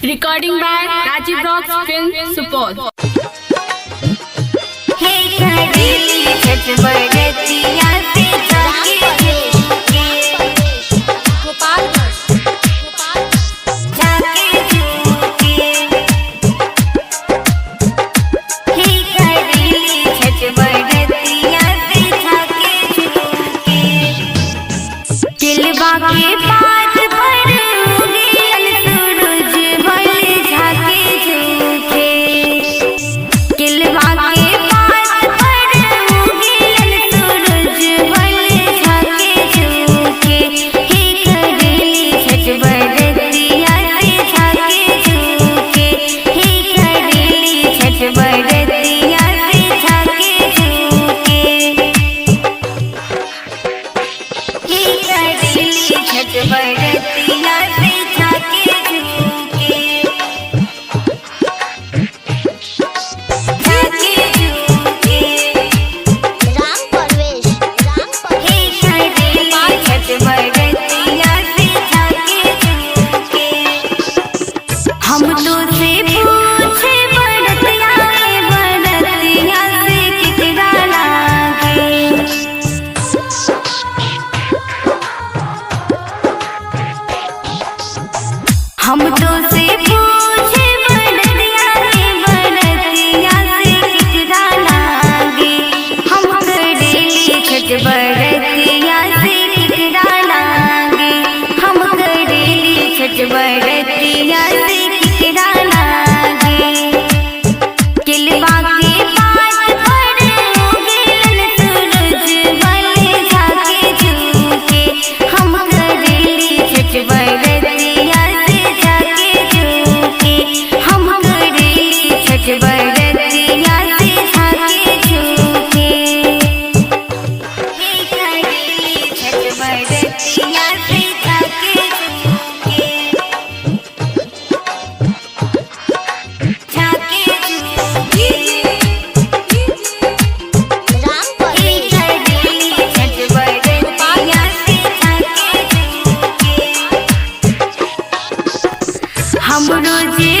Recording by Rajiv Rocks Film Support. हे करेली छठ बरतिया से जाके झूके, जाके झूके। हे करेली छठ बरतिया से जाके झूके। दिलवा के पात पर उगेल सूरज भल झाके झूके। दिलवा के पात पर उगेल सूरज भल झाके झूके। हे करेली छठ बरतिया से झाके झूके। हे करेली छठ बरतिया से झाके झूके। हे करेली छठ बरतिया से झाके झूके, झाके झूके। राम परवेश, राम हे करेली छठ बरतिया से झाके झूके। हम तो से पूछे बरतिया बरतिया से कितना लागे। हम तो से पूछे बरतिया रे बरतिया से कितना लागे। हम करेली छठ बरतिया से कितना लागे। हम करेली छठ बरतिया से कितना लागे। किलवा के पात पर उगेल सूरज भल झाके झूके। हम करेली छठ बरतिया से झाके झूके। हम करेली छठ बरतिया से झाके झूके। हे करेली छठ बरतिया से झाके झूके, झाके झूके। राम हे परवेश, करेली छठ बरतिया से झाके झूके। हमरो जे